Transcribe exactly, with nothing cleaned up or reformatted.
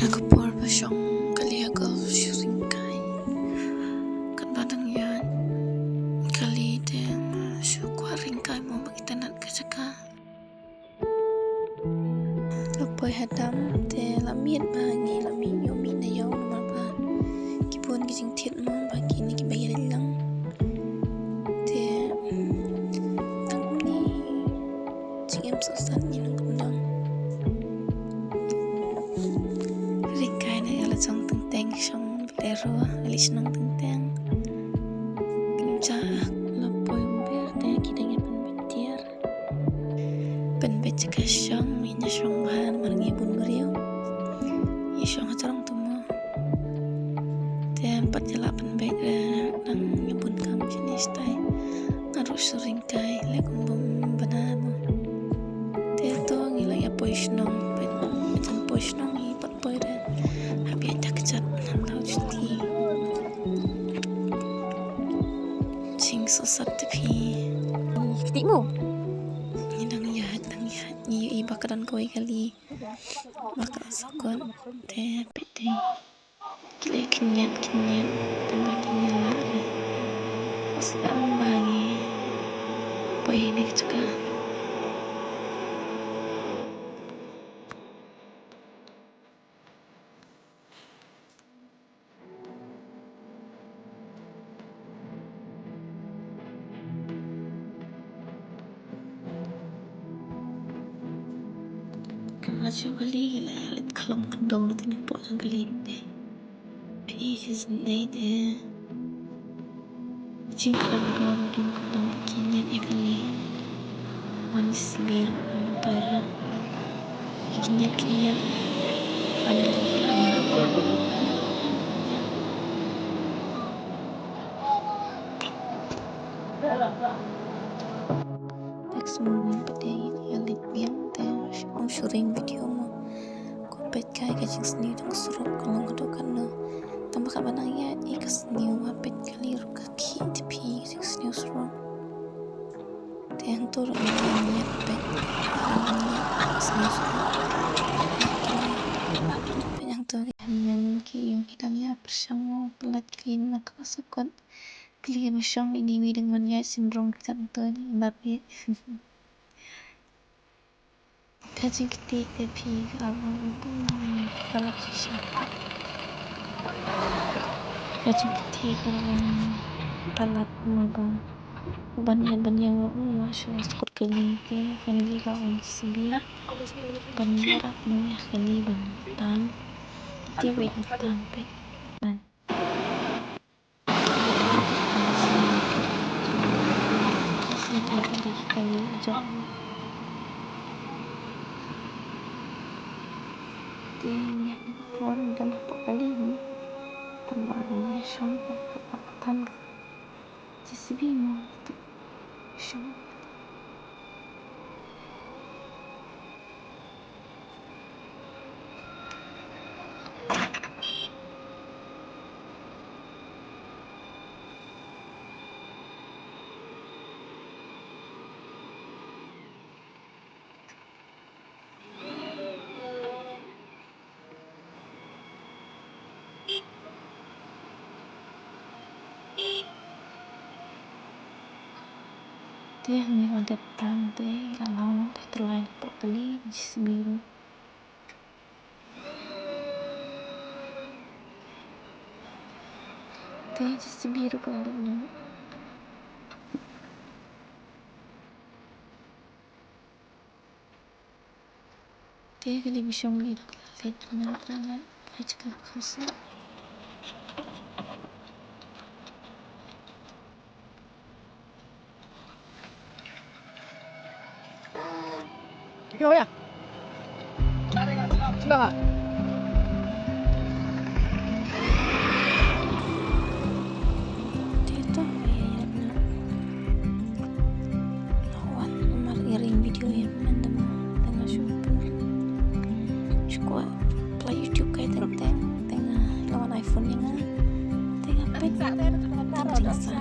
Ha ka por ba shong kali ha golf shu ryngkai. Katba dang ïaid kali te ma shu kwah ryngkai mo ba itynnad ka jaka. La poi ha dam te la miet ba ngi la mih ïoh mih na ïew namar ba ki bun ki jingthied mo ba kine kiba ïaleit lang. Te tang kumne jingim sohsat ngi nang kyndong. Ryngkai na ïa la jong teng teng shong Bolero, ïa la shnong teng teng. Pynjah la poi umber te ki dang ïa pynbeit tiar. Pynbeit jaka shong, ïa shong bha namar ngi bun briew. Ïa shong ha jrong tu mo. Te em pat ïa la pynbeit re dang ïa bun kam shane shatai. Nga ruh shu ryngkai leh kum bym bana mo. Te to ngi la ïa poi shnong peit. Jan poi shnong ngi pat poi re. Hap ïa dak jat nam dau juti. Jing sohsat te phi. Kti mo. Ngi dang ïa dang ïa ngi ïa i ba ka don kawei kali. Ba ka sakot te peit te. Ki leh khynñiat khynñiat tang ba ki ñiat lah re. Sdang ba ngi poi ne ka jaka. Ka la shu kali ka la ïa leit khlong kyndong na tine pok jong kali te. Phi i shisnei te. Jingkhlong kyndong kyndong ki ñiat ïa kali. Wan sbir wan para. Ki ñiat ki ñiat. Wan ki ñiat. Next morning pat ïa leit biang te ong shu ring video mo. Ko peit kai ka jingsniew jong ka surok ka long haduh katno. Tang ba ka ba nang ïaid ïa ka sniew ba peit kali ruh ka khih te phi ka jingsniew surok. Te hangto ruh ngi ïaid peit ka sniew surok. Peit hangto ki hynmen ki ïing ki dang ïa pyrshang mo pynlait kali na ka sakot. Kali ba shong ini wi dang ban ïaid sien rong ki kat hangto ïa lap ïa. Ka jingkti te phi ka long palat shisha. Ka jingkti ka long palat mo ba ban ïa ban ïa mo ma shu sukut kali te kali ka long sbia. Ban ïa rat mo ïa kali ban tan. Te wei tan peit. Te hangne wan te tang te ka long te tylli pok kali jisbiru. Te jisbiru ka long. Te ka dei bishong lei leit na ka leit ka khasa. Yo ya. Sila. Te to ïa ïa na. Wan mar iring video ïa mendem teng shu pur. Shu kwah play YouTube kai teng teng teng la wan iPhone ïa nga. Teng pet teng ring sa.